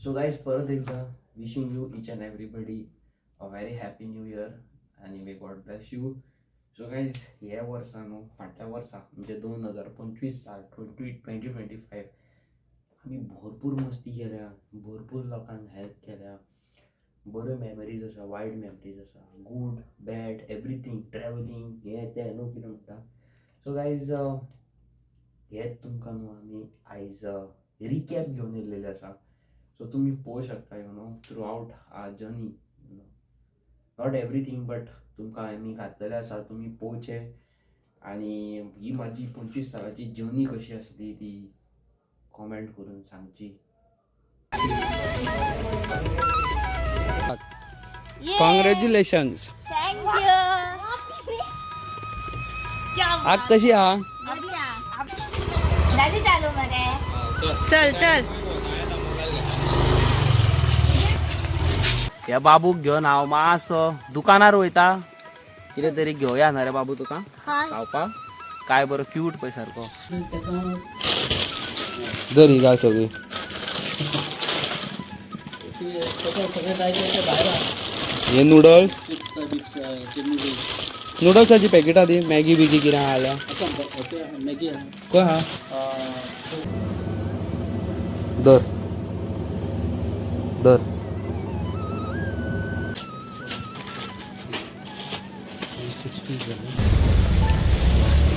So guys, परत एकदा wishing you each and everybody a very happy new year आनी may God bless you. So guys, हे वर्सा न्हू, फाटल्या वर्सा म्हणजे 2025 साल, 2025, आमी भरपूर मस्ती केल्या, भरपूर लोकांक हेल्प केल्या. बऱ्यो मेमरीज आसा, वायट मेमरीज आसा, गूड बॅड एवरीथींग, ट्रॅवलिंग हें तें न्हू कितें म्हणटा. सो गायज, हें तुमकां न्हू आमी आयज रिकॅप घेवन येयल्लेले आसा. सो तुमी पळोवंक शकता, throughout our journey, not everything but तुमकां आमी घातलेले आसा, तुमी पळोवचे आनी ही म्हाजी 25 सालाची जर्नी कशी आसली ती कॉमेंट करून सांगची. कॉंग्रॅच्युलेशन्स. Thank you. आज कशी हा? झाली चालू मरे. चल चल. ह्या बाबूक घेवन हांव मातसो दुकानार वयता, कितें तरी घेवया ना रे बाबू तुका खावपाक. काय बरो क्यूट पळय सारको. दर ही घाल सगळी. हे नुडल्स, नुडल्साची पॅकेटां दी. मॅगी बिगी कितें आहा जाल्यार खंय आहा? दर दर.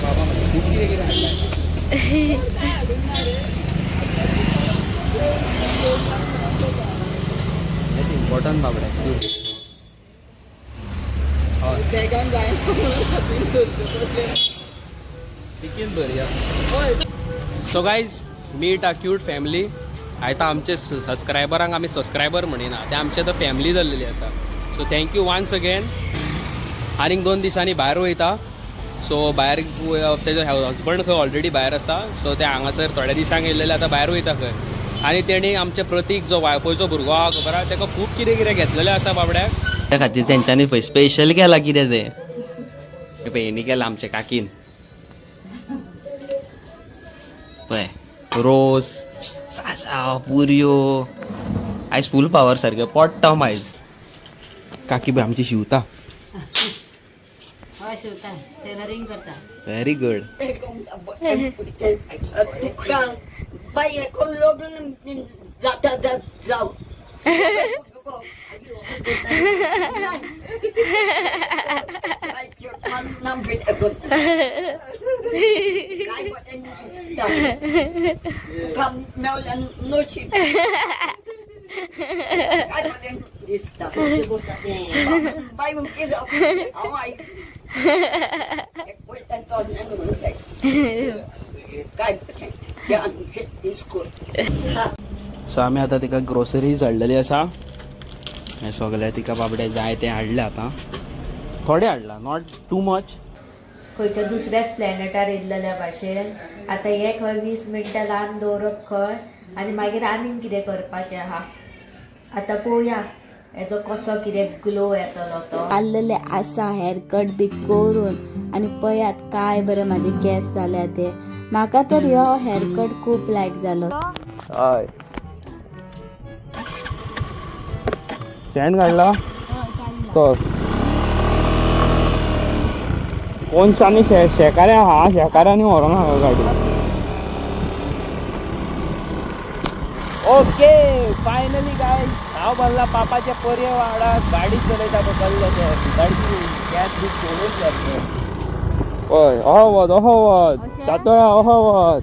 बाबा खूप कितें कितें हाडलां. इम्पॉर्टंट बाबडे. बेगान जाय. बरया. So guys, meet a cute family. आतां आमचे सबस्क्रायबरांक आमी सबस्क्रायबर म्हणिना, ते आमचे आतां फॅमिली जाल्लेली आसा. So thank you once again. आनीक 2 दिसांनी भायर वयता. सो भायर तेजो हजबंड खंय ऑलरेडी भायर आसा. सो ते हांगासर थोड्या दिसांक येयल्लेले, आतां भायर वयता खंय. आनी तेणी आमचे प्रतीक जो वाळपयचो भुरगो आहा, खबर आहा, तेका खूब कितें कितें घेतलेलें आसा बाबड्याक. त्या खातीर तेंच्यांनी पळय स्पेशल केला कितें तें. हें पळय, हेणी केलां आमच्या काकीन पळय, रोस, सासाव, पुरयो. आयज फूल पावर सारकें पोट्टा आयज. काकी पळय आमची शिवता. हय, शिवता, टेलरिंग करता. Very good. तुका बाई कोण लग्न जाता जाव. तुका मेवल्यान नशीब काय बरें दिसता बाई. हांव आयक पळयता तो काय इस्कूल. सो आमी आतां तिका ग्रोसरीज हाडलेली आसा. हें सगळें तिका बाबडे जाय तें हाडलें आतां. थोडें हाडलां, not too much. खंयच्या दुसऱ्याच प्लॅनेटार येयल्लेल्या भाशेन. आतां हे खंय 20 मिनटां लावन दवरप खंय आनी मागीर आनीक कितें करपाचें आहा. आतां पळोवया हेजो कसो कितें ग्लो येतलो तो. काडलेले आसा हेअरकट बी करून आनी पळयात काय बरें म्हाजे केंस जाल्या ते. म्हाका तर ह्यो हेअरकट खूब लायक जालो. हय, स्टँड काडला तो कोणच्यानी शेकाऱ्या हा, शेकाऱ्यांनी व्हरोंक नाका गाडी. ओके, फायनली गायज, हांव बसला पापाच्या पर्ये वांगडा गाडी चलयता. पळय कसले ते गाडी गॅस बी सोडून जातले. हय, अहो वत, अहो वत जातोळा, अहो वत.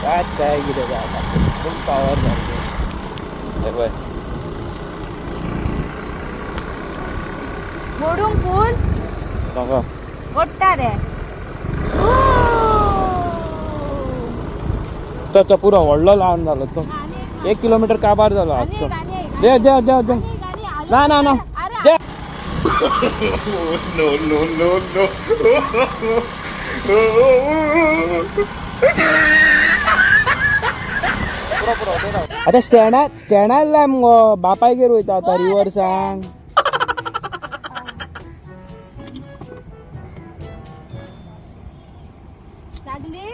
काय काय कितें जाता, फूल पावर सारकें. हे पळय. मोडूंक फूल. नाका. ओडटा रे. तो तो पुरो व्हडलो लावन जालो तो. 1 किलोमिटर काबार जालो आजचो. दे दे दे दे. ना ना ना, दे. No, no, no, no. आतां स्टँडार स्टँडार लाय मुगो, बापायगेर वयता आतां रिवर्सान. लागली.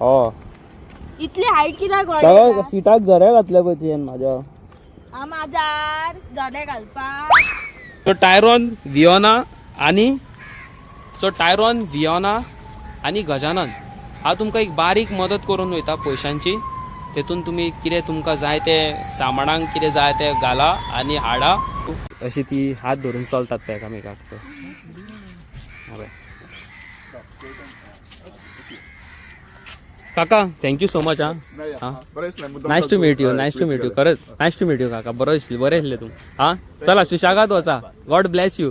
हो इतली हायट कित्याक वाडयता? सिटाक झरे घातले पळय तुवें म्हाज्या. माझार झरे घालपाक. सो टायरॉन वियोना आणि सो टायरॉन वियोना आणि गजानन हा तुमकां एक बारीक मदत करून वयता पयशांची. तेतून तुमी कितें तुमकां जाय तें सामानांक कितें जाय तें घाला आनी हाडा. अशी ती हात धरून चलतात ते एकामेकाक ते. बरें काका, thank you so much. हा, nice to meet you. Nice to meet you. खरंच नायस टू मीट you काका. बरो दिसली, बरें दिसलें तूं. हा चला, सुशागात वचा. God bless you.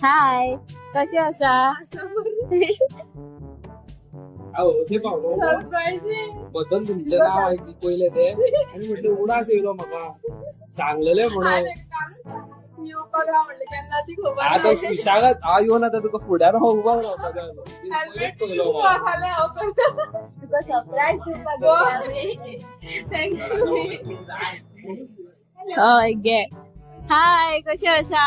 हाय, कशें आसा? बदल तुमचें नांव आयकलें पयलें तें आनी म्हटलें उडास येयलो म्हाका सांगलेलें म्हणून. आतां सुशागात हांव येवन आतां तुका फुड्यार हांव उबो रावपाचें आसलो. पयलेंच पयलो म्हाका. तुका सरप्राईज दिवपाक हय गे. हाय, कशें आसा?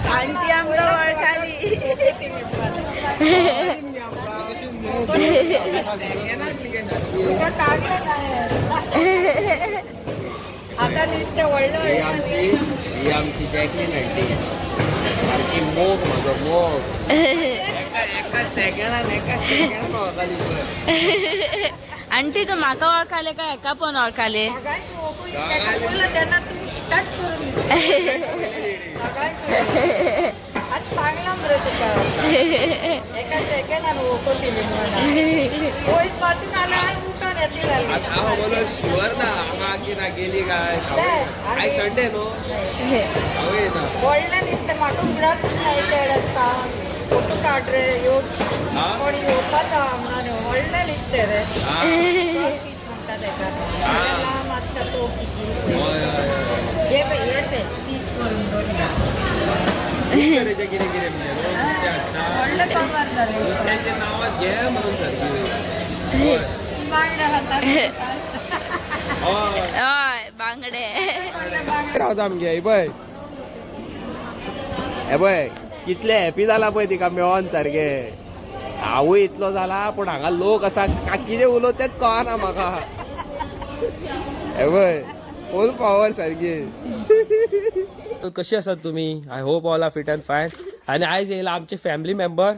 आंटी आमकां वळखाली. आता नुसते व्हडलं. ही आमची, ही आमची जॅकलीन आंटी. सारकी मोग, म्हजो मोग. एका एका सेकंडान, एका सेकंडान वळखली पळय. आंटी, तू म्हाका वळखाले काय एका पण वळखाले? तेन्ना तूं स्टार्ट करून आज सांगला मरे तुका, एका सेकंडान वळखून दिली म्हणून. वयर पासून आला आनी मुखार येतली जाली. आतां हांव बोलो शुअर ना हांगा की ना गेली काय. आयज संडे न्हू, हांव येना. व्हडलें दिसता म्हाका, उगडासूच ना येता. फोटो काड रे, यो कोण येवपाचो आहा म्हणून. व्हडलें दिसता रे. फीश म्हणटा तेका, लांब आसता तो किती. हय हय हय. हे पळय, हे ते पीस करून दवरता. खूब तरेचें कितें कितें, म्हणजे रोज नुस्तें हाडटा. व्हडलें कवर जालें. नुस्त्यांचें नांवां घे म्हणून सारकी. हय. बांगडे खाता. हय. हय, बांगडे. रावता आमगे. हे पळय, हे पळय, कितले हॅपी जाला पळय तिका मेळोन सारकें. हांवूय इतलो जाला, पूण हांगा लोक आसा का कितें उलोवता तेंच कळना म्हाका. हे पळय, फूल पावर सारकी. कशी आसात तुमी? I hope all are fit and fine. आनी आयज येयला आमचे फॅमिली मेंबर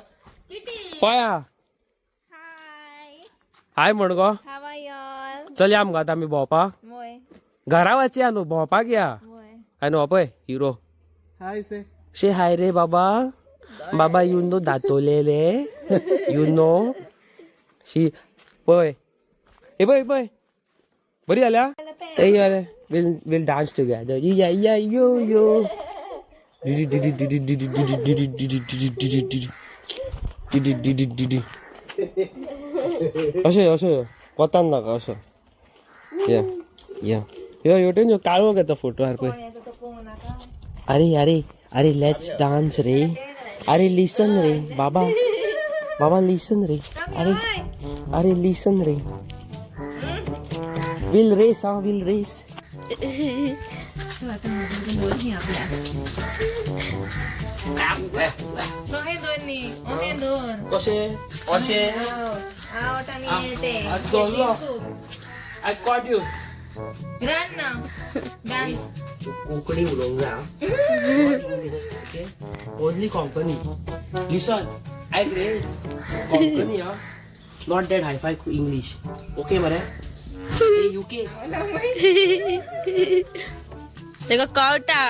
पळया. हाय म्हण गो. चल या मगो आतां आमी भोंवपाक. घरा वचया न्हू, भोंवपाक या. आनी हो पळय हिरो. हाय से. शे हाय रे बाबा. बाबा, you know दातोले रे, you know शी. पळय, हे पळय पळय, बरी जाल्या. We'll we'll dance together. Yeah yeah, yo yo. DD DD DD DD DD DD DD DD DD DD DD DD DD. अशें अशें कोतान नाका अशें. या या, यो हेवटेन यो. काळोख येता फोटो पळय. अरे अरे अरे, let's dance रे. अरे लिसन रे बाबा, बाबा लिसन रे. अरे अरे, लिसन रे. We'll race हा, we'll race. दोहे दोन्ही ओहे दोन. कशें अशें? आवट आणि ते. I caught you. Run now, dance. Konkani उलोवंक जाय. ओनली कोंकणी. लिसन, आयक रे, कोंकणी हा, not that hi-fi English, okay मरे युके? तेका कळटा.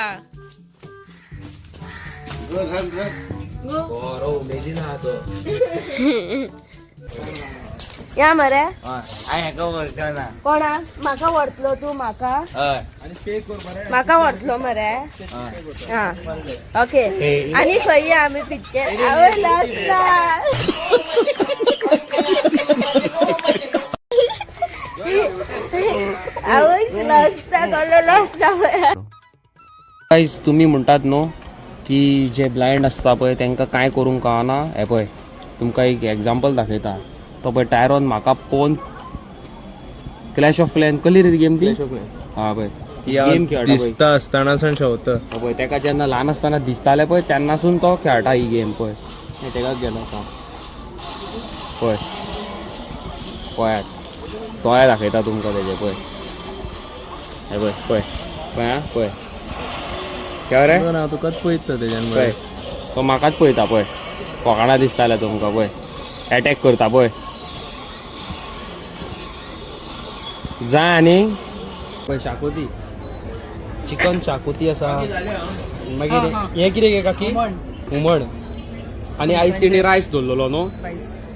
बरो उमेदीन आहा तो. या मरे. हांव हेका वळखना. कोणा म्हाका व्हरतलो तूं? म्हाका हय. म्हाका व्हरतलो मरे? हा, ओके. आनी खंय या आमी पिक्चर? आवय, लासता. आवय, लसता कसलो लसता. गायज, तुमी म्हणटात न्हू की जे ब्लायंड आसता पळय तांकां कांय करूंक कळना. हें पळय, तुमकां एक एग्जाम्पल दाखयता. तो पळय टायरोन म्हाका पळोवन क्लॅश ऑफ क्लॅन कसली रे गेम ती? हा पळय, गेम खेळटा पळय. दिसता आसतना शेवता. हो पळय, ताका जेन्ना ल्हान आसतना दिसतालें पळय तेन्नासून तो खेळटा ही गेम पळय. तेकाच गेलो आतां पळय. पळयात, दोळे दाखयता तुमकां तेजे. पळय, हे पळय, पळय पळय, आं पळय, खेळ रे. ना, तुकाच पळयता तेज्यान. पळय, तो म्हाकाच पळयता. पळय, फकाणां दिसताले तुमकां. पळय, एटॅक करता पळय. जा. आनी पळय, शाकोती, चिकन शाकोती आसा. मागीर हें कितें गे काकी? हुमण. आनी आयज तेणी रायस दवरलेलो न्हू?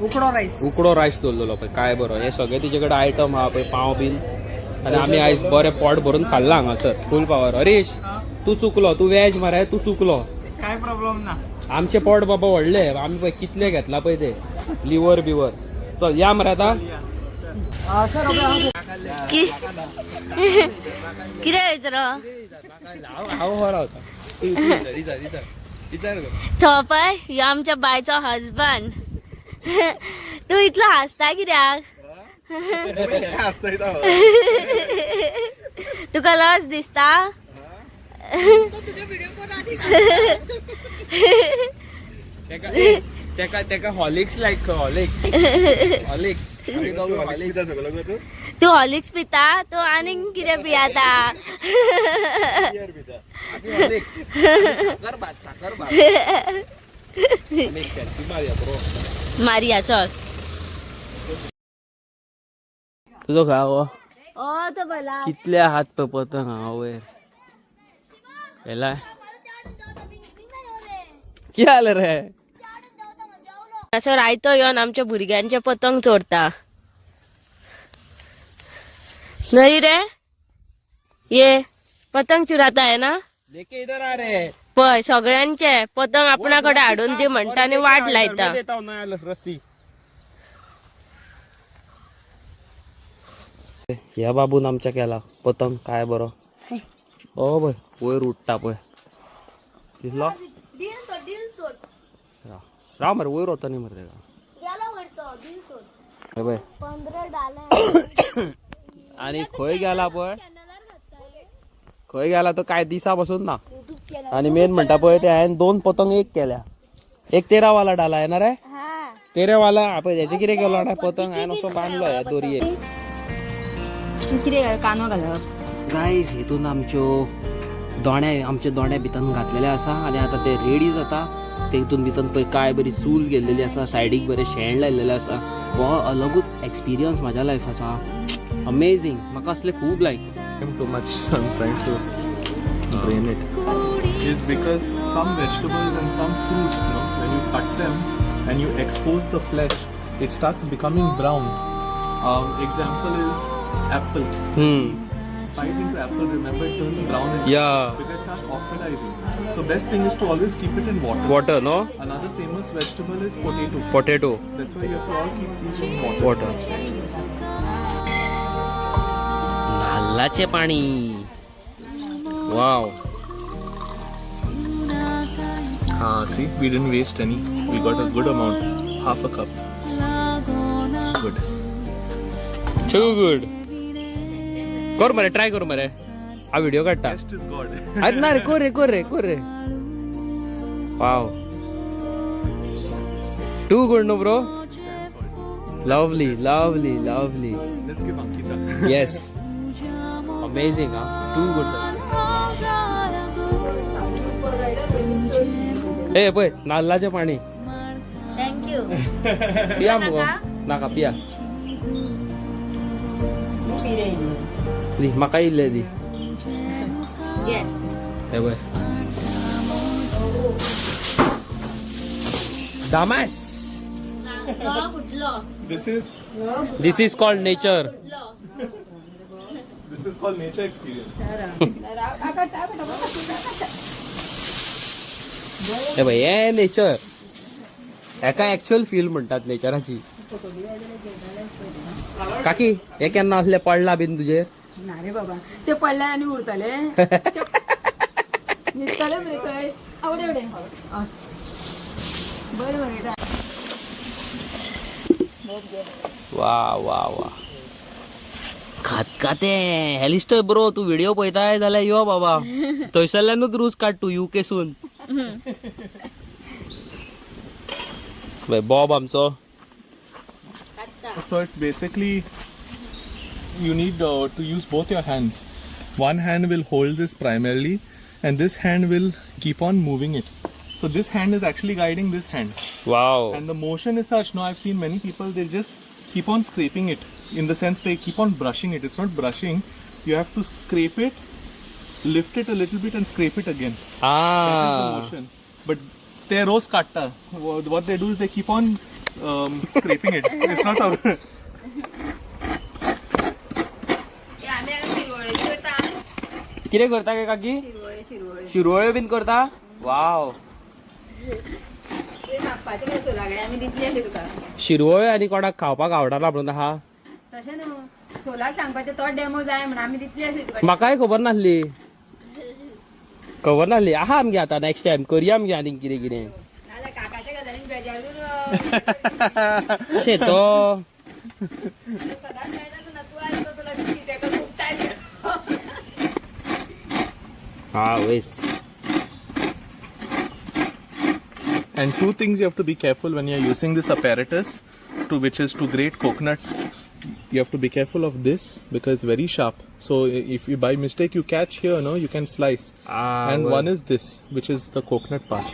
उकडो रायस. उकडो रायस दवरलेलो. पळय काय बरो. हे सगळे तिचे कडेन आयटम आहा पळय, पाव बीन. आनी आमी आयज बरें पोट भरून खाल्लां हांगासर फूल पावर. हरीश, तूं चुकलो. तूं वेज मरे, तूं चुकलो. काय प्रॉब्लेम ना. आमचे पोट बाबा व्हडले. आमी पळय कितले घेतला पळय ते लिवर बिवर. चल या मरे आतां. कितें विचारो? हांव हो रावता. तो पळय, ह्यो आमच्या बायचो हजबंड. तूं इतलो हांसता कित्याक? तुका लज दिसता? तेका तेका हॉलिक्स लायक, हॉलिक्स हॉलिक्स. तूं हॉलिक्स पिता? तूं आनीक कितें पियाता? साकर भात, साकर भात. आमी एक सेल्फी मारया ब्रो. मारया, चल. तुजो खंय हो? ओ, तो भला. कितले हात पळय पतंग हांगा वयर येला. कितें जालें रे? असो रायतो येवन आमच्या भुरग्यांचे पतंग चोरता न्हय रे? ये पतंग चुराता है ना? लेके इधर आ रे. पळय, सगळ्यांचे पतंग आपणा कडेन हाडून दी म्हणटा आनी वाट लायता. देता ना रस्सी. ह्या बाबून आमच्या केला पतंग काय बरो. ओ पळय, वयर उडटा पळय. दिसलो? राव राव मरे, वयर वता न्ही मरे तेका. हे पळय, आनी खंय गेला पळय, खंय गेला तो काय दिसा पासून ना. आणि मेन म्हणटा पळय, ते हांवें दोन पतंग एक केल्या. एक तेरावाला डाला येणार रे, तेरावाला. पळय, हेचे कितें केलो ना पतंग हांवें असो बांदलो ह्या दोरयेक. कितें कानो घालप? गायज, हितून आमच्यो दोणे, आमचे दोणे भितर घातलेले आसा आनी आतां ते रेडी जाता. तेतून भितर पळय काय बरी चूल गेल्लेली आसा, सायडीक बरें शेण लायलेलें आसा. हो अलगूच एक्सपिरियन्स म्हाज्या लायफाचो, अमेझींग. म्हाका असले खूब लायक. Too much, so I'm trying to drain it. Is because some vegetables and some fruits, no, when you cut them and you expose the flesh, it starts becoming brown. Example is apple. Bite into apple, remember, it turns brown in because it starts oxidizing. So best thing is to always keep it in water. Water no? Another famous vegetable is potato. Potato. That's why you have to all keep these in water. Water. नाल्लाचें पाणी, वाव. Ah, see, we didn't waste any. We got a good amount, half a cup. Good. Too good. कर मरे, try कर मरे. हा video काडटा. Best is God. अरे ना रे, कर रे, कर रे, कर रे. वाव, too good no bro? Lovely, lovely, lovely. Let's give Ankita. Yes, amazing. हा, टू गुड. ए पळय, नाल्लाचें पाणी. Thank you. पिया मुगो. नाका, पिया. दी म्हाका, इल्ले दी. घे. हे पळय. दामास. फुटलो. This is This is called nature. This is called nature experience. हे पळय, हे नेचर हेका एक्चुअल फील म्हणटात नेचराची. काकी, हे केन्ना असले पडला बीन तुजेर? ना रे बाबा, ते पडले आनी उरतले, न्हिदतले मरे थंय. आवडे आवडे बरें बरें. वा वा वा, खातखाते हेलिस्टर ब्रो, तू व्हिडिओ पळयताय जाल्यार यो बाबा, थंयसरल्यानूच रूज काड तूं युके सून. बॉब आमचो. So it's basically you need to use both your hands. One hand will hold this primarily, and this hand will keep on moving it. So this hand is actually guiding this hand. Wow. And the motion is such. Now I've seen many people, they just keep on scraping it. In the sense they keep on brushing it. It's not brushing. You have to scrape it, lift it a little bit, and scrape it again. That is the motion. But they rose katta. What they do is they keep on scraping it. It's not a. आमी हांगा शिरवळे करता. कितें करता गे काकी? शिरवळे, शिरवळे. शिरवळ्यो बीन करता? वाव. ते मागपाचे मरे सोलाकडे, आमी दितली आसली तुका. शिरवळ्यो आनी कोणाक खावपाक आवडना म्हणून आहा. तशें न्हू, सोलाक सांगपाचें, तो डेमो जाय म्हणून आमी दितली आसली तुका. म्हाकाय खबर नासली, खबर नासली. आहा आमगे, आतां नेक्स्ट टायम करया आमगे आनीक कितें कितें. नाल्यार काकाच्या गजालीन बेजारून शे तो. सदांच मेळटा ना तूं, आयज कसो लक्ष तेका खूब टायम. हा वेस. And two things you have to be careful when you're using this apparatus, to which is to grate coconuts. You have to be careful of this because it's very sharp. So if you by mistake you catch here, no, you can slice. And well. One is this, which is the coconut part.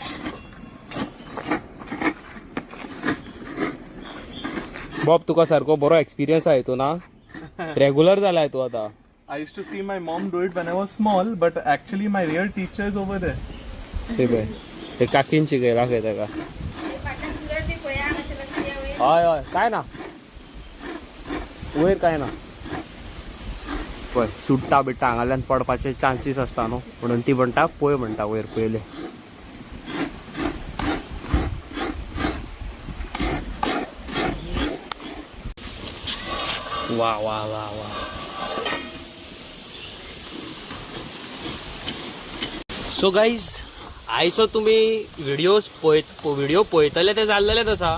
Bob, तुका सारको बरो experience आहा हितून. ना regular जाला तूं आतां. I used to see my mom do it when I was small, but actually my real teacher is over there. ते पळय, ते काकीन शिकयला खंय ताका. फाटल्यान सुरट बी पळया, मातशें लक्ष दिया वयर. हय हय, काय ना, वयर काय ना. पळय, चुडटा बिट्टा हांगाल्यान पडपाचे चान्सीस आसता न्हू, म्हणून ती म्हणटा पळय म्हणटा वयर पयले. वा वा वा वा. सो गाईज, आयचो तुमी व्हिडियोज पळयत, व्हिडिओ पळयतले ते जाल्लेलेच आसा,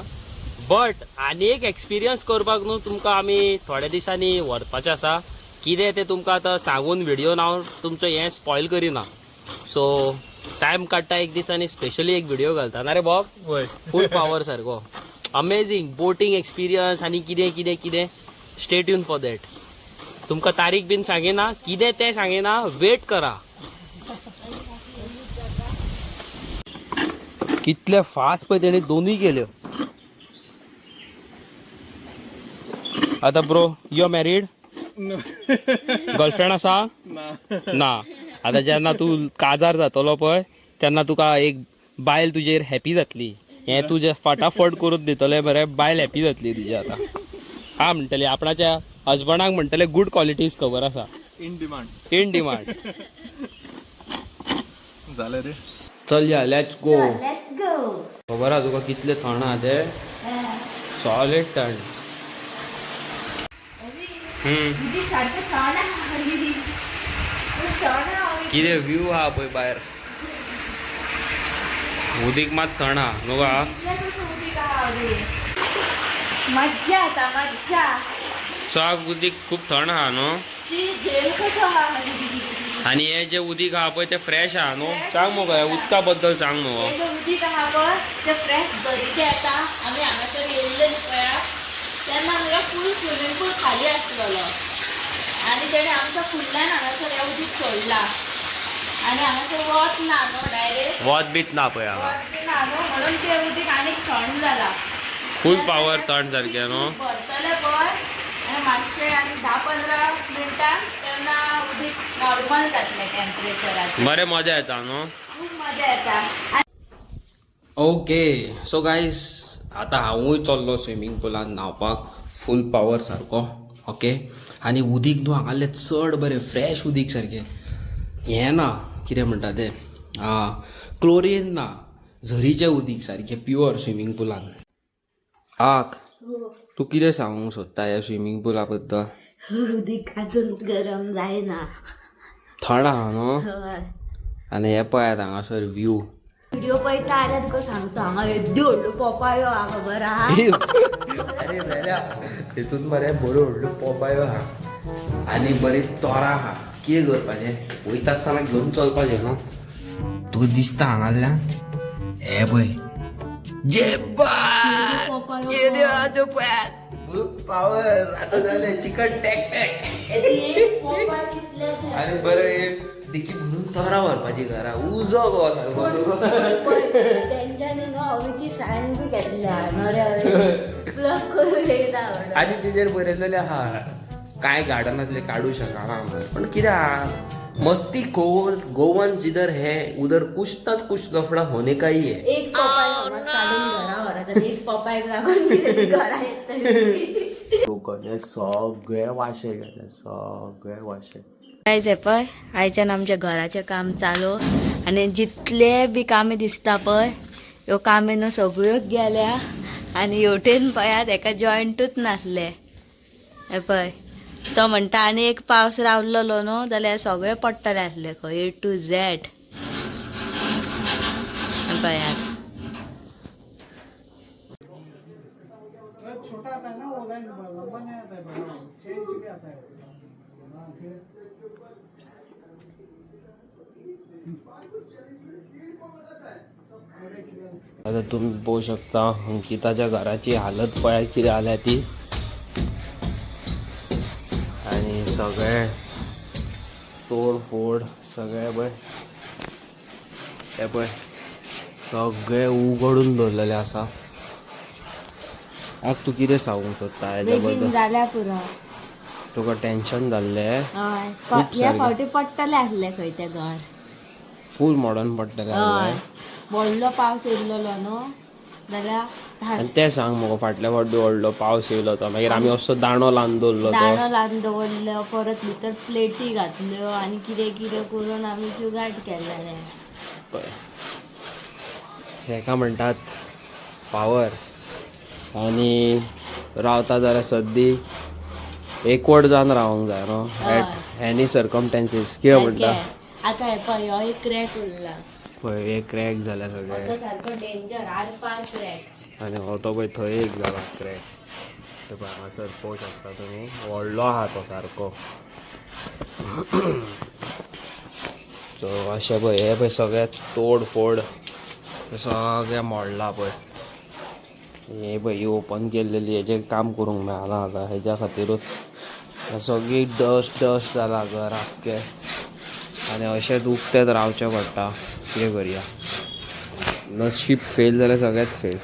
बट आनी एक एक्सपिरियन्स करपाक न्हू तुमकां आमी थोड्या दिसांनी व्हरपाचें आसा. कितें तें तुमकां आतां सांगून व्हिडियो हांव तुमचो हें स्पॉयल करिना. सो टायम काडटा एक दीस आनी स्पेशली एक व्हिडिओ घालता ना रे बॉब. वय. फूल पावर सारको अमेझींग बोटींग एक्सपिरियन्स आनी कितें कितें कितें. Stay tune for that. तुमकां तारीख बीन सांगिना, कितें तें सांगिना, वेट करा. कितले फास्ट पळय तेणी दोनूय केल्यो. आतां bro, you married? Girlfriend आसा ना? आतां जेन्ना तूं काजार जातलो पळय, तेन्ना तुका एक बायल तुजेर हॅपी जातली. हें तुजें फटाफट करून दितलें मरे, बायल हॅपी जातली तुजी. आतां हा म्हणटली आपणाच्या हजबंडाक, म्हणटले गूड क्वॉलिटीज खबर आसा. In demand. In demand. जालें रे. चल या, let's go. Let's go. खबर आहा तुका कितले थंड आहा ते? सॉलिड थंड. तुजी सारकें थंड आहा. थंड आहा. कितें व्यू आहा पळय भायर. उदीक मात थंड आहा न्हू गा? इतलें कशें उदीक आहा रे, मज्जा येता मज्जा. साग उदीक खूब थंड आहा न्हू? शी, झेल कसो आहा. आनी हे जे उदीक आहा पळय ते फ्रेश आहा न्हू? सांग मगो ह्या उदका बद्दल सांग मगो. हे जे उदीक आहा पळय ते फ्रेश दरीचें येता. आमी हांगासर येयल्ले न्ही पळया, तेन्ना आमकां फूल स्विमींग पूल खाली आसलेलो आनी तेणें आमच्या फुडल्यान हांगासर हें उदीक सोडलां आनी हांगासर वत ना न्हू डायरेक्ट. वत बीत ना पळय हांगा. वत बी ना न्हू, म्हणून तें उदीक आनीक थंड जालां. फूल पावर थंड सारकें न्हू? भरतले पळय आनी मातशें आनी 10-15 मिनटां, तेन्ना उदीक नॉर्मल जातलें टेम्परेचराचें. बरें मजा येता न्हू? खूब मजा येता. ओके सो गायज, आतां हांवूय चल्लो स्विमींग पुलान न्हांवपाक, फूल पावर सारको. ओके, आनी उदीक न्हू हांगासरलें चड बरें, फ्रेश उदीक सारकें. हें ना, कितें म्हणटा तें, क्लोरीन ना, झरीचें उदीक सारकें प्युअर स्विमींग पुलान. आक, तूं कितें सांगूंक सोदता ह्या स्विमींग पुला बद्दल? उदीक अजून गरम जायना. थंड आहा न्हू? हय. आनी हे पळयात हांगासर व्यू. व्हिडिओ पळयता जाल्यार तुका सांगता, हांगा येद्यो व्हडल्यो पोपायो आहा, खबर आहा? अरे मेल्या, तितून मरे बऱ्यो व्हडल्यो पोपायो आहा आनी बरी तोरां आहा. कितें करपाचें, वयता आसतना घेवन चलपाचें न्हू? तुका दिसता हांगासल्यान हे पळय, पावर आतां जालें चिकन टॅक टॅक. पोपाय कितले. आनी बरें डिकी भरून तोरां व्हरपाची घरा, उजो गो सारको. तेंच्यांनी न्हू हवेची सायन बी घेतल्या नऱ्या प्लग करून येयला म्हणून. आनी तेजेर बरयलेलें आहा, कांय गार्डनांतले काडू शकना म्हणून. पण कितें आहा, मस्ती खोर गोवन जिधर है उधर कुछ ना कुछ लफडा होने का ही है. एक पोपाय समज काडून घरा व्हरत आनी एक पोपायक लागून कितें ती घरा येतली. लोकांचे सगळे वाशे गेले, सगळे वाशे. आयज हे पळय, आयच्यान आमच्या घराचें काम चालू आनी जितले बी कामें दिसता पळय, ह्यो कामें न्हू सगळ्योच गेल्या. आनी हेवटेन पळयात, हेका जॉयंटूच नासले. हे पळय, तो म्हणटा आनी एक पावस रावलेलो न्हू जाल्यार सगळें पडटलें आसलें खंय, ए टू झॅड. हे पळयात. छोटा आता है ना वो लाइन, लंबा नहीं आता है, बड़ा 6 इंच भी आता है. हाँ, फिर. आता तुम्ही पळोवंक शकता, अंकिताच्या घराची हालत पळयात कितें जाल्या ती. आनी सगळे तोडफोड सगळे पळय, हे पळय, सगळे उगडून दवरलेले आसा. आतां तूं कितें सांगूंक सोदता हेच्या बेगीन बद्दल? जाल्या पुरो. तुका टेन्शन जाल्लें. हय. खूब ह्या सारकें. फावटी पडटलें आसलें खंय तें घर. फूल मॉडर्न पडटलें. हय, व्हडलो पावस येयल्लो न्हू जाल्यार. आनी तें सांग मगो, फाटल्या फावटी व्हडलो पावस येयलो तो, मागीर आमी असो दांडो लावन दवरलो तो. दांडो लावन दवरलो, परत भितर प्लेटी घातल्यो आनी कितें कितें करून आमी जुगाड केलेलें. पळय, हेका म्हणटात पावर. आनी रावता जाल्यार सद्दी एकवट जावन रावंक जाय न्हू, एट एनी सर्कमटेन्सीस. कितें म्हणटा? सारकें. आतां हे पळय, हो एक क्रॅक उरला. पळय, हे क्रॅक जाल्या सगळे. तो सारको डेंजर, आर पार क्रॅक. आनी हो तो पळय, थंय एक जाला क्रॅक. ते पळय, हांगासर पळोवंक शकता तुमी, व्हडलो आहा तो सारको. सो अशें पळय, हे पळय, सगळें तोड फोड, सगळें मोडलां पळय. हे पळय, ही ओपन केल्लेली, हेजें काम करूंक मेळना आतां. हेज्या खातीरूच सगळी डस्ट डस्ट जाला घर आख्खें. आनी अशेंच उकतेंच रावचें पडटा. कितें करया, नशीब फेल जाल्यार सगळेंच फेल.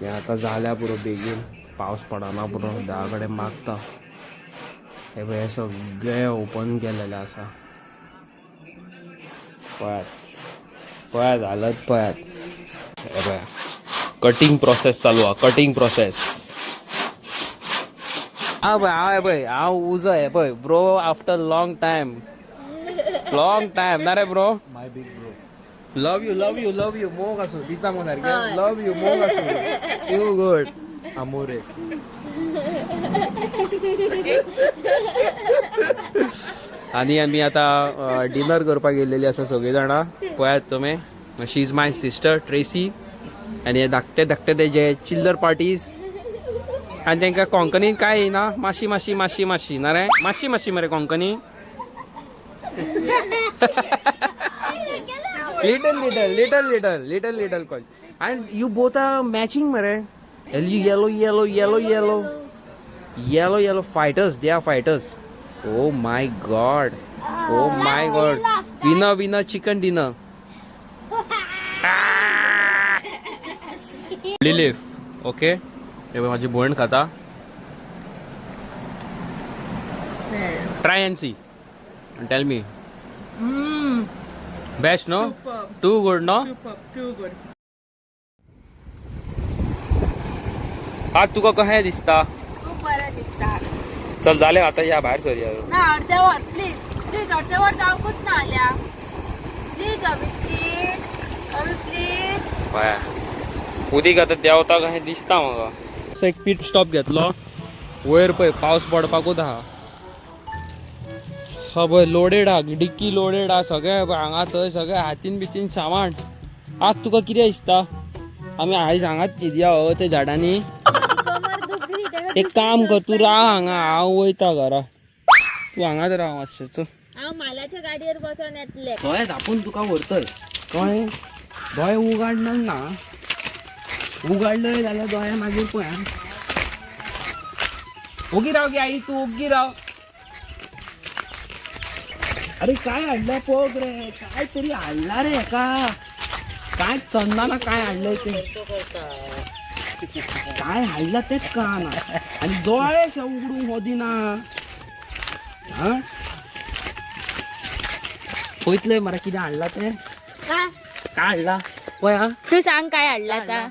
हें आतां जाल्या पुरो, बेगीन पावस पडना पुरो, देवा कडेन मागता. हे पळय, हे सगळें ओपन केलेलें आसा. पळयात, पळयात, हालत पळयात. हे पळया, कटींग प्रोसेस चालू आहा, कटींग प्रोसेस. हा पळय, हांव हे पळय, हांव उजो. हे पळय bro, after long time, long time ना रे bro. My big bro. Love you, love you, love you. मोग आसूं, दिसता मगो सारकें. लव you, मोग आसूं, टू गुड. अमोरे. आनी आमी आतां डिनर करपाक गेल्लेली आसा सगळीं जाणां. पळयात तुमी, she is my sister Tracy. आनी हे धाकटे धाकटे तेजे चिल्लर पार्टीज. आनी तांकां कोंकणीन काय येना, मातशी मातशी मातशी मातशी ना रे, मातशी मातशी मरे Konkani. Little little little little little little call. And you both are matching मरे. Yellow yellow yellow yellow yellow yellow. Fighters, they are fighters. Oh my God, oh my God. Winner, winner chicken dinner. Leaf. Okay, हे बघ, माझी भयण खाता. Try and see, tell me. Best, no? Too good, no? Too good. आज तुका कशें दिसता? खूप बरें दिसता. चल जालें आतां या भायर सरया. ना अर्दे वर प्लीज प्लीज, अर्दे वर जावंकूच ना जाल्यार. प्लीज अभी, प्लीज अभी, प्लीज. हय, उदीक आतां देंवता कशें दिसता म्हाका. सो एक पीट स्टॉप घेतलो. वयर पळय पावस पडपाकूच आहा. हा पळय लोडेड आहा, डिक्की लोडेड आहा, सगळें पळय हांगा थंय सगळें हातीन बितीन सामान. आज तुका कितें दिसता? आमी आयज हांगाच न्हिदया हो ते झाडांनी. एक काम कर, तूं राव हांगा, हांव वयता घरा, तूं हांगाच राव मातशें. चल. हांव मालाच्या गाडयेर बसोन येतले. दोळे धापून तुका व्हरतय, कळ्ळें? दोळे उगाडणार ना, उगाडले जाल्यार दोळे मागीर पळय आं. ओगी राव गे आई, तूं ओगी राव. अरे काय हाडलं पोग रे, काय तरी हाडला रे हेका. काय चंदना काय हाडलंय ते, काय हाडला तेच कळना. आनी दोळे शे उगडूंक हो दिना. हा पळयतले मरे कितें हाडला तें, काय हाडला पळय आं. तू सांग काय हाडला आता.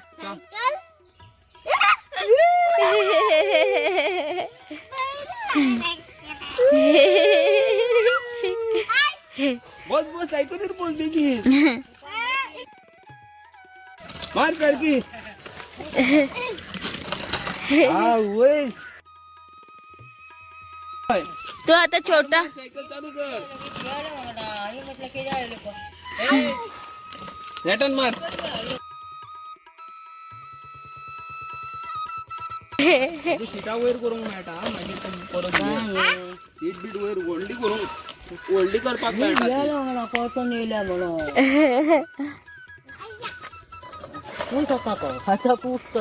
बस बस, सायकलीर बोल बेगीन, मार सारखी. हा वयस. तू आता छोटा. सायकल चालू कर. नेटन मार. सिटा वयर करूंक मेळटा, मागीर तूं परत सीट बीट वयर व्हडली करूंक, व्हडली करपाक मेळटा ती.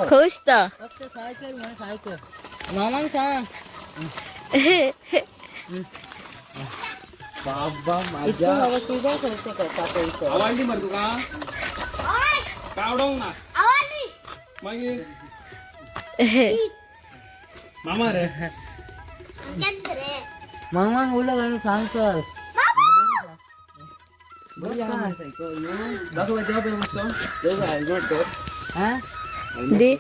खुश तो. बाबा माझ्या. आवडली मरे तुका? काय आवडोंक ना मागीर? मामा रे. दाखव देव पळय मातसो. देव हेल्मेट कर. दी.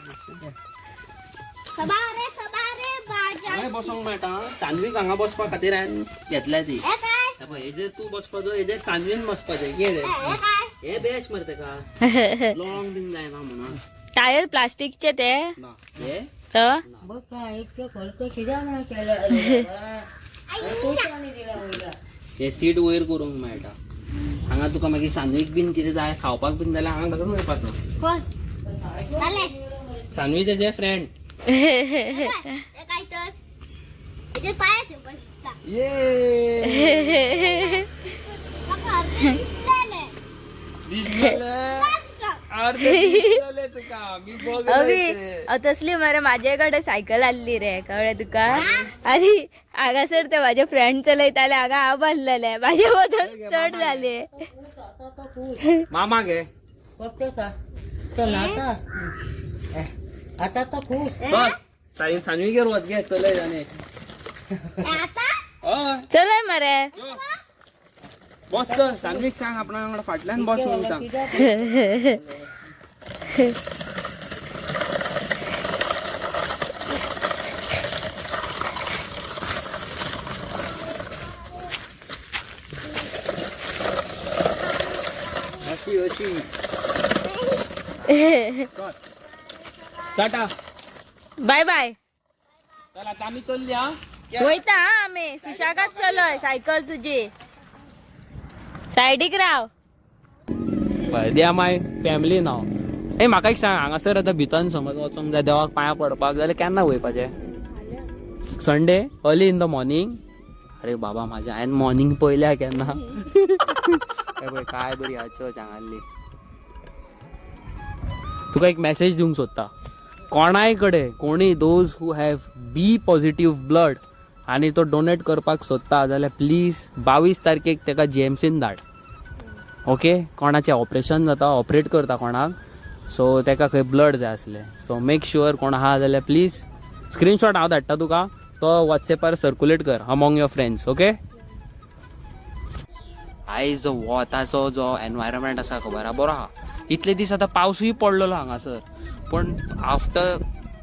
हांगाय बसोंक मेळटा. सानवीक हांगा बसपा खातीर हांवें घेतल्या ती. हे पळय, हेजेर तूं बसपाचो, हेजेर सानवीन बसपाचें. कितें रे, हे बेस्ट मरे तेका, लॉंग बीन जायना म्हणून. टायर प्लास्टिकचे ते. ना हे. तर हे सीट वयर करूंक मेळटा. हांगा तुका मागीर सानवीक बीन कितें जाय खावपाक बीन जाल्यार हांगा घालून वयपाचो. सानवी तेजे फ्रेंड. अभी तसली मरे माझ्याकडे सायकल आल्ली रे, कळ्ळें तुका? आणि हांगासर ते माझे फ्रेंड चलयताले, हांगा हांव बसलेले, माझे वजन चड जाले. मामा गे. बस सानवीगेर वच गे, चलय जाणे. हय. चलय मरे. बस चल, सानवीक सांग आपणा वांगडा फाटल्यान बस म्हणून सांग. अशी अशी. टाटा. Bye bye. चल आता आमी चल्ली हा. वयता हा आमी, सुशागात चलय सायकल तुजी, सायडीक राव. दे my family नाव. ए म्हाका एक सांग, हांगासर आतां भितर समज वचोंक जाय देवाक पांयां पडपाक जाल्यार केन्ना वयपाचें? Sunday early in the morning? अरे बाबा म्हाज्या, हांवें मॉर्निंग पळयल्या केन्ना. हे पळय काय बरी आहा चर्च हांगासरली. तुका एक मॅसेज दिवंक सोदता. कोणाय कडेन कोणी those who have B positive blood आनी तो डोनेट करपाक सोदता जाल्यार प्लीज 22 तारखेक ताका जीएमसीन धाड. ओके, कोणाचें ऑपरेशन जाता, ऑपरेट करता कोणाक, सो ताका खंय ब्लड जाय आसलें. सो मेक शुअर कोण आहा जाल्यार प्लीज स्क्रिनशॉट हांव धाडटा तुका, तो वॉट्सॅपार सर्कुलेट कर अमोंग your friends. Okay, आयज जो वताचो जो एनवायरमेंट आसा खबर आहा, बरो आहा. इतले दीस आतां पावसूय पडलेलो हांगासर, पूण आफ्टर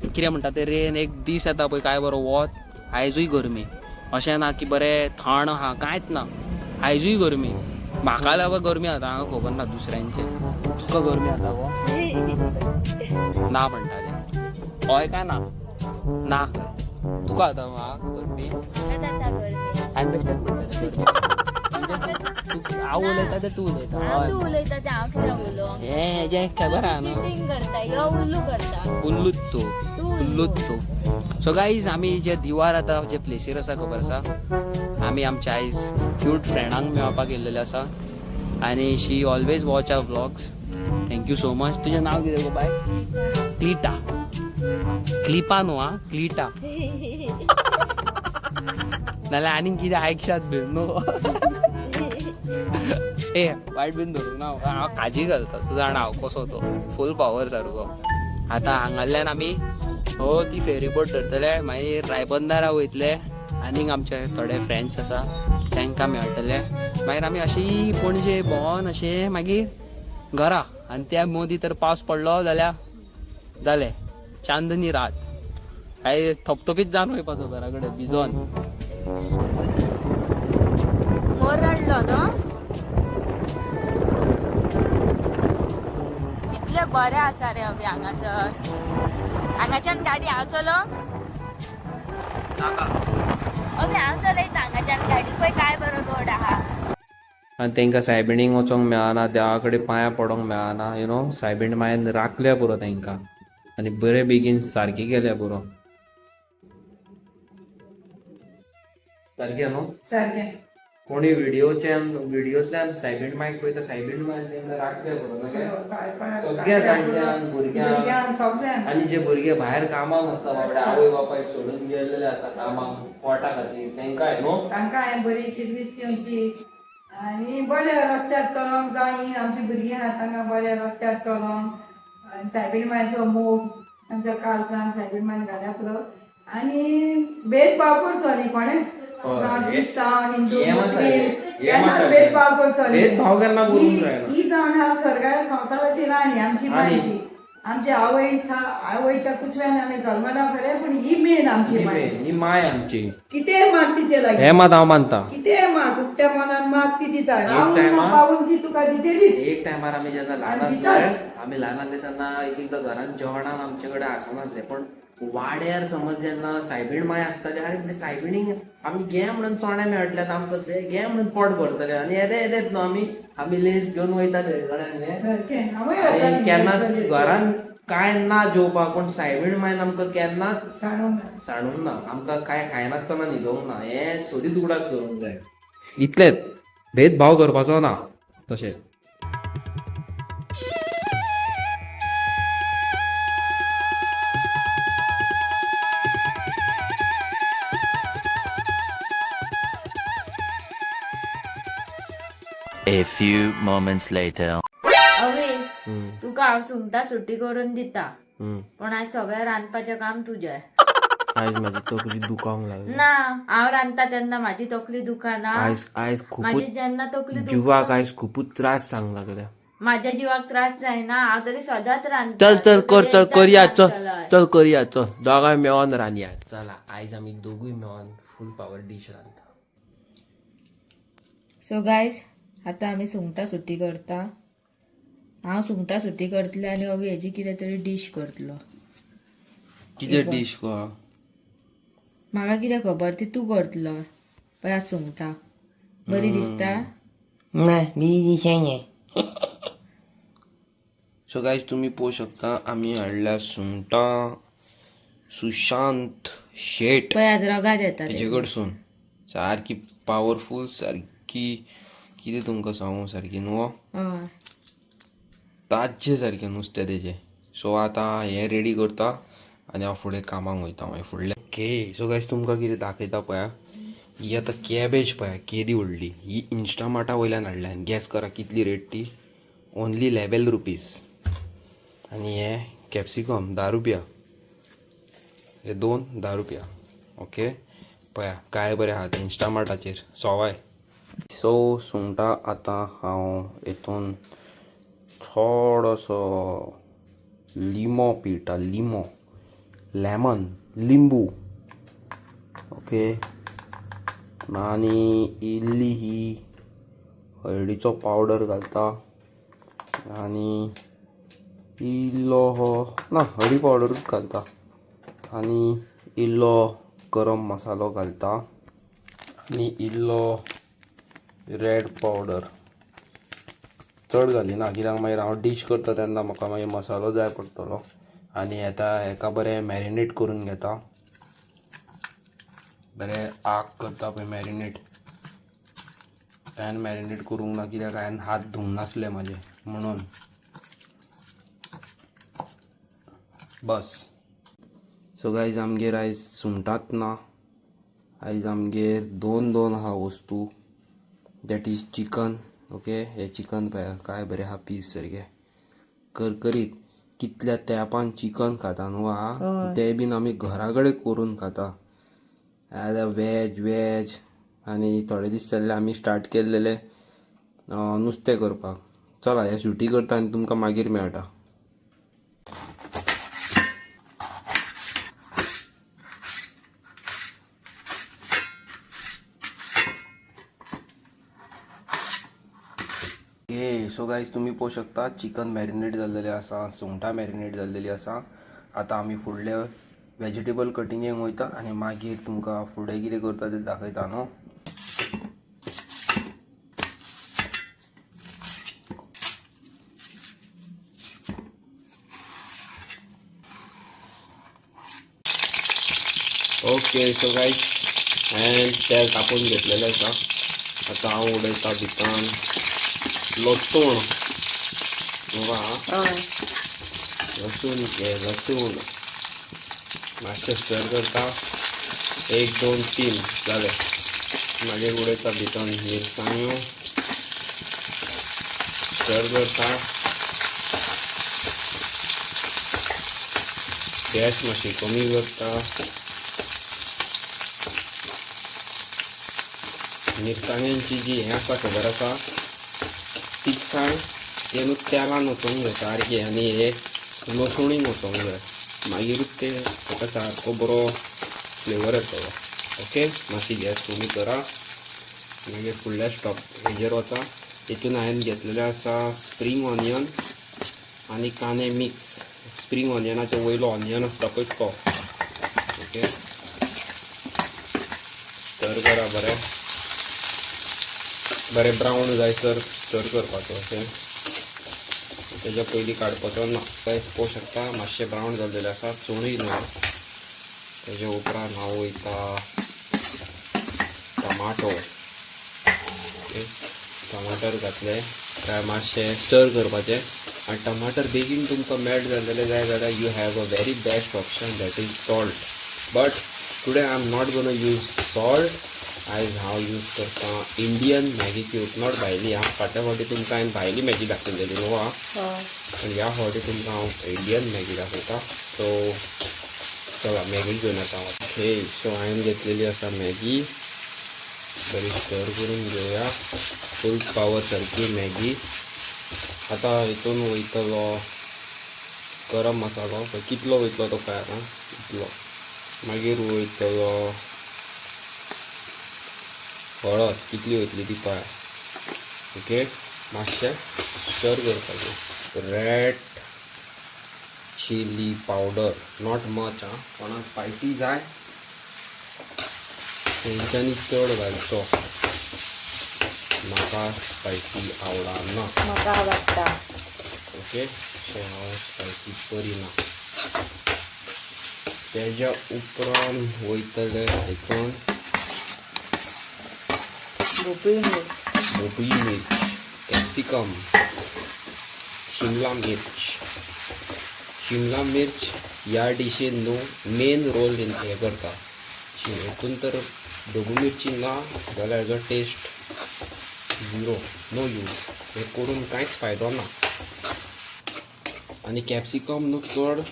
कितें म्हणटा ते रेन एक दीस येता पळय काय बरो वत, आयजूय गरमी. अशें ना की बरें थंड आहा, कांयच ना, आयजूय गरमी. म्हाका लागून गरमी जाता हांगा, खबर ना दुसऱ्यांचे. तुका गरमी जाता गो? ना म्हणटा तें, हय काय ना? ना खंय. तुका जाता म्हाका गरमी? जाता गरमी. आनी बेश्टेच म्हणटा तें. म्हणजे हांव उलयता तें तूं उलयता. हांव हय. तूं उलयता तें हांव कित्याक उलोवं? हें हेजें खबर आहा न्हू. चिटींग करता यो, उल्लू करता. उल्लूच तूं. तूं. उल्लूच तूं. सो गाईज, आमी जे दिवार आतां जे प्लेसीर आसा खबर आसा, आमी आमच्या आयज क्यूट फ्रेंडांक मेळपाक येयल्लेले आसा आनी she always watch our vlogs. Thank you so much. तुजें नांव कितें गो बाय? क्लिटा. क्लिपा न्हू आं, क्लिटा. नाल्यार आनीक कितें आयकशात बीन न्हू. ए, वायट बीन धरूंक ना हांव, काजी घालता. तूं जाणा हांव कसो तो, फूल पावर सारको. आतां हांगाल्यान आमी हो ती फेरी बोट धरतले, मागीर रायबंदरा वयतले, आनीक आमचे थोडे फ्रेंड्स आसा तांकां मेळटले. मागीर आमी अशी पणजे भोंवन अशें मागीर घरा. आनी त्या मदीं तर पावस पडलो जाल्यार जालें, चांदनी रात. काय थपथपीत जावन वयपाचो घरा कडेन भिजोन. मोर रडलो न्हू. कितले बरें आसा रे अभी हांगासर. हांगाच्यान गाडी हांव चलोवंक? ओके, हांव चलयता हांगाच्यान गाडी. पळय काय बरो रोड आहा. आनी तांकां सायबिणीक वचोंक मेळना, देवा कडेन पांयां पडोंक मेळना, you know. सायबीण मायन राखल्या पुरो तांकां आनी बरे बेगीन सारकी केल्या पुरो. सारकें न्हू? सारकें. कोणी व्हिडिओच्यान व्हिडिओतल्यान सायबीण मायक पळयता, सायबीण मायन तांकां राखल्या पुरो सगळ्या जाणट्यांक, भुरग्यांक. भुरग्यांक सगळ्यांक. आनी जे भुरगे भायर कामाक आसता बाबडे, आवय बापायक सोडून गेल्लेले आसा कामाक पोटा खातीर, तांकांय न्हू. तांकां हांवें बरी शिरवीस दिवची आनी बऱ्या रस्त्यार चलोंक जाय. आमची भुरगीं आहा तांकां बऱ्या रस्त्यार चलोंक आनी सायबीण मायचो मोग तांच्या काळजान सायबीण मायन घाल्या पुरो. आनी भेदभाव करचो न्ही कोणेच. हय. ना क्रिस्तांव, हिंदू, हे मात मुस्लीम, सारकें. हे मात केन्नाच सारकें. भेदभाव करचो न्ही. भेदभाव केन्ना करूंक जायना. ही जावन आहा स्वर्गा संवसाराची राणी आमची माय. आनी? ती आमची आवय. आवयच्या कुसव्यान आमी जल्मला खरें, पूण ही मेन आमची ही माय. मेन, ही माय आमची. कितेंय माग तिचे लागीं. हे मात हांव मानता. कितेंय माग, उकत्या मनान माग, ती दिता. रावून ना टायमार- पावून ती तुका दितलीच. एक टायमार आमी जेन्ना ल्हान आनी आसले, दिताच. आमी ल्हान आसले तेन्ना एक एकदां घरान जेवणाक आमचे कडेन आसनासलें, पण वाड्यार समज जेन्ना सायबीण माय आसताली, आरे म्हणजे सायबिणीक आमी घे म्हणून चणे मेळटले आमकां, जे घे म्हणून पोट भरतले. आनी येदे येदेच न्हू, आमी आमी लेस घेवन वयताले कळ्ळें न्ही? सारकें, हांवूय आनी वतालीं केन्ना लेस. घरान कांय ना जेवपाक, पूण सायबीण मायन आमकां केन्नाच सांडूंक ना. सांडूंक ना. आमकां कांय खायनासतना न्हिदोवंक ना. हें सोदीत उगडास दवरूंक जाय. इतलेंच, भेदभाव करपाचो ना तशें. A few moments later. Away, तुका हांव सुंगटां सुटी करून दिता, पण आयज सगळें रांदपाचें काम तुजें. आयज म्हाजी तकली दुखांक लागली. ना, हांव रांदता तेन्ना म्हाजी तकली दुखना. आयज आयज म्हाजी खुबूच जेन्ना तकली दुखता, जिवाक आयज खुबूच त्रास जावंक लागले. म्हाज्या जीवाक त्रास जायना. हांव तरी सदांच रांदता. चल चल तूं कर तरी चल एकदां करया चल. रांदतलोय. चल करया, चल दोगांय मेळोन रांदया. चला, आयज आमी दोगूय मेळोन फूल पावर डीश रांदता. सो गायज, आतां आमी सुंगटां सुटी करता. हांव सुंगटां सुटी करतलें आनी अवी हेजी कितें तरी डीश करतलो. कितें डीश गो? म्हाका कितें खबर, ती तूं करतलो. पळयात सुंगटां बरी दिसता. ना बी. सो गायज, तुमी पळोवंक शकता, आमी हाडल्या सुंगटां सुशांत शेट पळयात रगात येता हेजे तेजे. कडसून. सारकी पावरफूल, सारकी कितें तुमकां सांगू, सारकी न्हू. हय. ताज्जे सारकें नुस्तें तेजें. सो आतां हें रेडी करता आनी हांव फुडें कामाक वयता मागीर फुडलें. ओके, सो गायज, तुमकां कितें दाखयता पळया. ही आतां कॅबेज पळया केदी व्हडली. ही इन्स्टामार्टा वयल्यान हाडल्या आनी गॅस करा कितली रेट ती. Only 11 rupees. आनी हे कॅप्सिकम 10 रुपया, हे दोन 10 रुपया. ओके, पळया काय बरें आहा तें इन्स्टामार्टाचेर सवाय. सो सुंगटां आतां हांव हितून थोडोसो लिमो पिळटा. लिमो. लेमन लिंबू. ओके, आनी इल्ली ही हळदीचो पावडर घालता आनी इल्लो हो ना हळदी पावडरूच घालता आनी इल्लो गरम मसालो घालता आनी इल्लो रेड पावडर. चड घालिना कित्याक मागीर हांव डीश करता तेन्ना म्हाका मागीर मसालो जाय पडटलो. आनी आतां हेका बरें मॅरिनेट करून घेता. बरें आग करता पळय मॅरिनेट. हांवें मॅरिनेट करूंक ना कित्याक हांवें हात धुवंक नासले म्हाजे म्हणून. बस. सो गायज, आमगेर आयज सुंगटात ना. आयज आमगेर दोन दोन आहा वस्तू, that is chicken. Okay, हे चिकन पळया काय बरें आहा, पीस सारकें करकरीत. कितल्या तेंपान चिकन खाता न्हू हा, ते बीन आमी घरा कडेन करून खाता. जाल्यार वेज वेज. आनी थोडे दीस जाल्ले आमी स्टार्ट केल्लेले नुस्तें करपाक. चला, हे सुटी करता आनी तुमकां मागीर मेळटा. ओके, सो गायज, तुमी पळोवंक शकता चिकन मॅरिनेट जाल्लेलें आसा, सुंगटां मॅरिनेट जाल्लेली आसा. आतां आमी फुडले वेजिटेबल कटिंगेक वयता आनी मागीर तुमकां फुडें कितें करता तें दाखयता न्हू. ओके, सो गायज, हांवें तेल तापोवन घेतलेलें आसा. आतां हांव उडयता भितर लसूण. वा, लसूण घे, लसूण मातशें स्टर करता. एक, दोन, तीन जालें. मागीर उडयता भितर मिरसांग्यो, स्टर करता. गॅस मातशी कमी करता. मिरसांग्यांची जी हें आसा, खबर आसा, तिखसाण, तें न्हू तेलान वचोंक जाय सारकें आनी हे लसुणीन वचोंक जाय. मागीरूच ते ताका सारको बरो फ्लेवर येतलो. ओके, मातशी गॅस कमी करा. मागीर फुडल्या स्टॉप हेजेर वता. हितून हांवें घेतलेलें आसा स्प्रींग ऑनियन आनी कांदे मिक्स. स्प्रींग ऑनियनाचो वयलो ऑनियन आसता पळय तो. ओके, स्टर करा बरें बरें. ब्रावन जायसर स्टर करपाचो अशें. तेज्या पयलीं काडपाचो ना. गायस, पळोवंक शकता मातशें ब्रावन जाल्लेलें आसा, चडूय ना. तेज्या उपरांत हांव वयता टमाटो. ओके, टमाटर घातले काय मातशें स्टर करपाचें आनी टमाटर बेगीन तुमकां मेल्ट जाल्लेले जाय जाल्यार you have a very best option, that is salt. But today I am not gonna use salt. आयज हांव यूज करता इंडियन मॅगी क्यूब, not भायली. हांव फाटल्या फावटी तुमकां हांवें भायली मॅगी दाखयलेली न्हू आं, आनी ह्या फावटी तुमकां हांव इंडियन मॅगी दाखयता. सो चला, मॅगी घेवन येता हांव. ओके, सो हांवें घेतलेली आसा मॅगी. बरी स्टर करून घेवया. फूल पावर सारकी मॅगी. आतां हितून वयतलो गरम मसालो. पळय कितलो वयतलो तो पळय आतां, इतलो. मागीर वयतलो हळद, कितली वयतली ती पळय. ओके, मातशें स्टर करपाचें. Red chilli powder, not much आं. कोणाक स्पायसी जाय तेंच्यांनी चड घालचो. म्हाका स्पायसी आवडना. म्हाका आवडटा. ओके, सो हांव स्पायसी करिना. तेज्या उपरांत वयतले हितून भोपळी मिर्च. भोपळी मिर्च, कॅप्सिकम, शिमला मिर्च. शिमला मिर्च ह्या डिशीन न्हू मेन रोल हें करता. हितून तर ढबू मिरची ना जाल्यार हेजो टेस्ट झिरो, नो यूज. हें करून कांयच फायदो ना. आनी कॅप्सिकम न्हू चड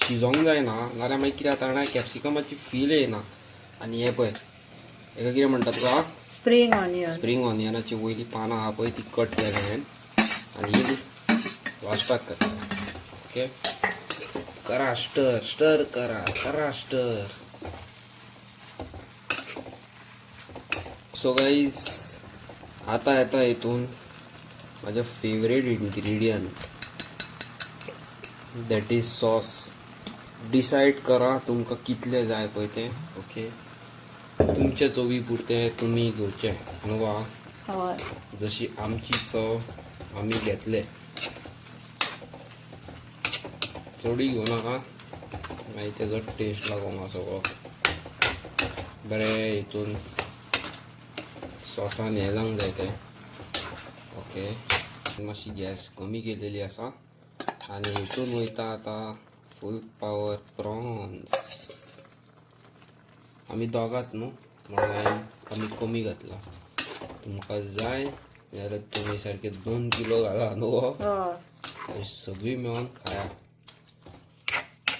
शिजोंक जायना, नाजाल्यार मागीर कितें जाता जाणा, कॅप्सिकमाची फील येना. आनी हें पळय, हेका कितें म्हणटा तुका? Spring onion. Spring ऑनियनाची वयली पानां आहा पळय, ती कट केल्या हांवें आनी ही लास्टाक करता. ओके. करा स्टर स्टर करा करा स्टर. सो गाईज, आता येता हितून माझ्या favourite ingredient, that is sauce. Decide करा तुमकां कितले जाय पळय तें. ओके, तुमच्या चवी पुरतें तुमी घेवचें न्हू गो? हय. जशी आमची चव आमी घेतले, चडी घेवं नाका, मागीर तेजो टेस्ट लागोंक सगळो. बरें हितून सॉसान हें जावंक जाय तें. ओके, मातशी गॅस कमी केलेली आसा आनी हितून वयता आतां फूल पावर प्रॉन्स. आमी दोगात न्हू, म्हणून हांवें कमी कमी घातला. तुमकां जाय जाल्यार तुमी सारके 2 किलो घाला न्हू गो? हय. सगळीं मेळोन खाया.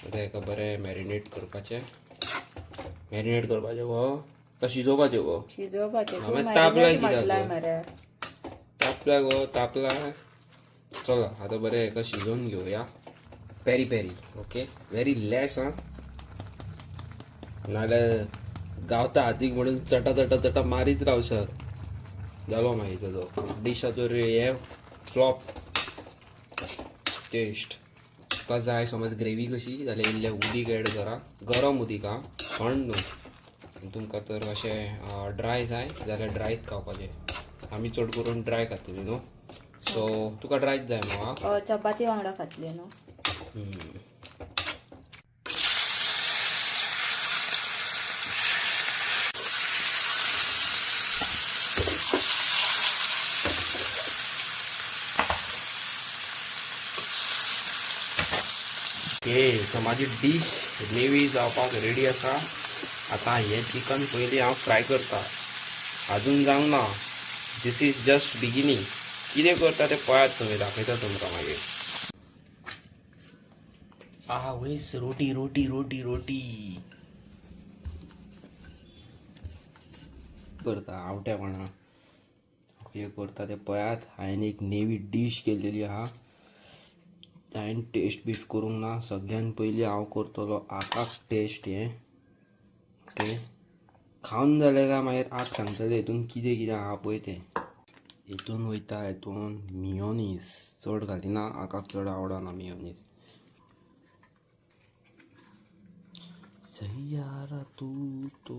आतां हेका बरें मॅरिनेट करपाचें. मॅरिनेट करपाचें गो काय शिजोवपाचें गो? शिजोवपाचें. हांवें तापलाय कित्याक म्हटलाय गो? मरे. तापला गो, तापला. चला, आतां बरें हेका शिजोवन घेवया. Peri peri, okay, very less. आं, नाल्यार गावता हातीक म्हणून चटा चटा चटा मारीत रावशात, जालो मागीर तेजो डिशाचो हे फ्लॉप टेस्ट. तुका जाय समज ग्रेवी कशी जाल्यार इल्लें उदीक एड करा, गरम उदीक, आं, थंड न्हू. आनी तुमकां तर अशें ड्राय जाय जाल्यार ड्रायच खावपाचें. आमी चड करून ड्राय खातली न्हू, सो तुका ड्रायच जाय न्हू? आं. हय, चपाती वांगडा खातली न्हू. ओके, सो म्हाजी डीश ग्रेवी जावपाक रेडी आसा. आतां हें चिकन पयलीं हांव फ्राय करता. अजून जावंक ना, this is just beginning. कितें करता तें पळयात तुमी, दाखयता तुमकां मागीर. आ वयस रोटी रोटी रोटी रोटी करता आवट्यापणा कितें करता तें पळयात. हांवें एक नेवी डीश केलेली आहा. हांवें टेस्ट बिस्ट करूंक ना. सगळ्यान पयलीं हांव करतलो आकाक टेस्ट हें. ओके, खावन जालें काय मागीर आक सांगतलें हितून कितें कितें आहा पळय तें. हितून वयता, हितून मियोनीस चड घालिना, आकाक चड आवडना मियोनीस. सैयारा तू तो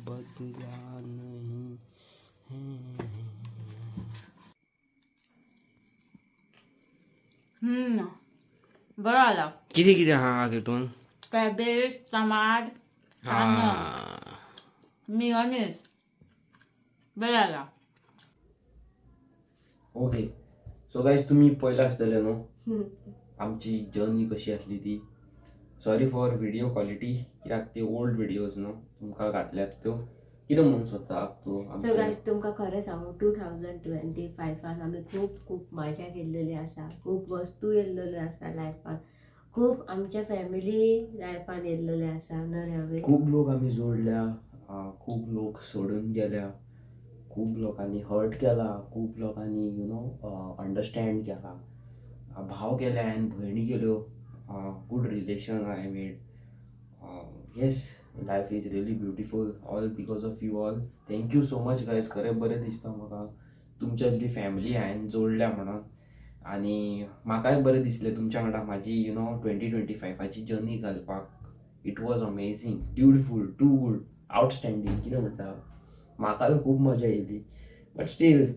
बदला नहीं है. बरो आला. कितें कितें आहा हितून? कॅबेज, टमाट, कांदो, मियोनीस. बरें आला. ओके, सो गायज, तुमी पळयलां आसतलें न्हू आमची जर्नी कशी आसली ती. सॉरी फॉर व्हिडिओ क्वॉलिटी, कित्याक ती ओल्ड व्हिडियोज न्हू तुमकां घातल्यात त्यो. कितें म्हणूंक सोदता तूं? सो आमचे गायज, तुमकां खरें सांगू, 2025 आन आमी खूब खूब मजा केल्लेली आसा, खूब वस्तू येयल्लेल्यो आसा लायफान, खूब आमच्या फॅमिली लायफान येयल्लेले आसा नवे. खूब लोक आमी जोडल्या, खूब लोक सोडून गेल्या, खूब लोकांनी हर्ट केला, खूब लोकांनी you know understand केला. भाव केले हांवें, भयणी केल्यो, good relation I made. Yes, life is really beautiful, all because of you all. Thank you so much, guys. खरें बरें दिसता म्हाका तुमच्या इतली फॅमिली हांवें जोडल्या म्हणून आनी म्हाकाय बरें दिसलें तुमच्या वांगडा म्हाजी 2025 ची जर्नी घालपाक. It was amazing, beautiful, too good, outstanding. कितें म्हणटा, म्हाका तर खूब मजा येयली. बट स्टील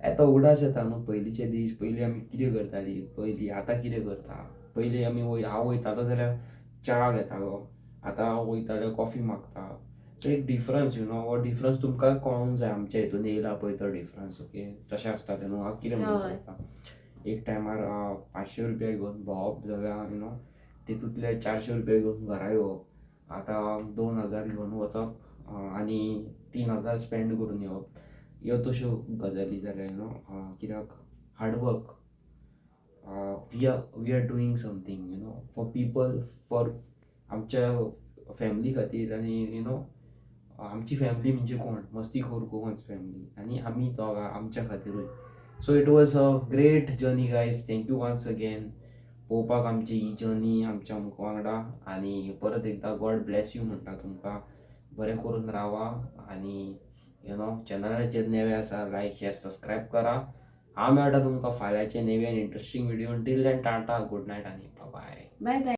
आतां उगडास येता न्हू पयलींचे दीस, पयलीं आमी कितें करतालीं, पयलीं आतां कितें करता. पयलीं आमी वय हांव वयतालो जाल्यार च्या घेतालो, आतां हांव वयता जाल्यार कॉफी मागता. तो एक डिफरन्स, you know, हो डिफरन्स तुमकां कळोंक जाय. आमच्या हितून येयला पळय तो डिफरन्स. ओके, तशें आसता तें न्हू. हांव कितें म्हणूंक सोदता, एक टायमार 500 रुपया घेवन भोंवप जाल्यार you know तितूंतले 400 रुपया घेवन घरा येवप, आतां 2000 घेवन वचप आनी 3000 स्पेंड करून येवप, ह्यो तश्यो गजाली जाल्या, you know, कित्याक hard work, we are doing something for people, for आमच्या फॅमिली खातीर. आनी you know आमची फॅमिली म्हणजे कोण? मस्ती खोर गोवन्स फॅमिली आनी आमी दोगां आमच्या खातिरूय. So it was a great journey, guys. Thank you once again. पळोवपाक आमची ही जर्नी आमच्या वांगडा. आनी परत एकदां गॉड ब्लेस you म्हणटा तुमकां. बरें करून रावा आनी you know चॅनलाचेर नवे आसा, लायक, शेअर, सबस्क्रायब करा. हांव मेळटा तुमकां फाल्यांचे नवे आनी interesting video. Till then, tata, good night आनी बाय. Bye bye.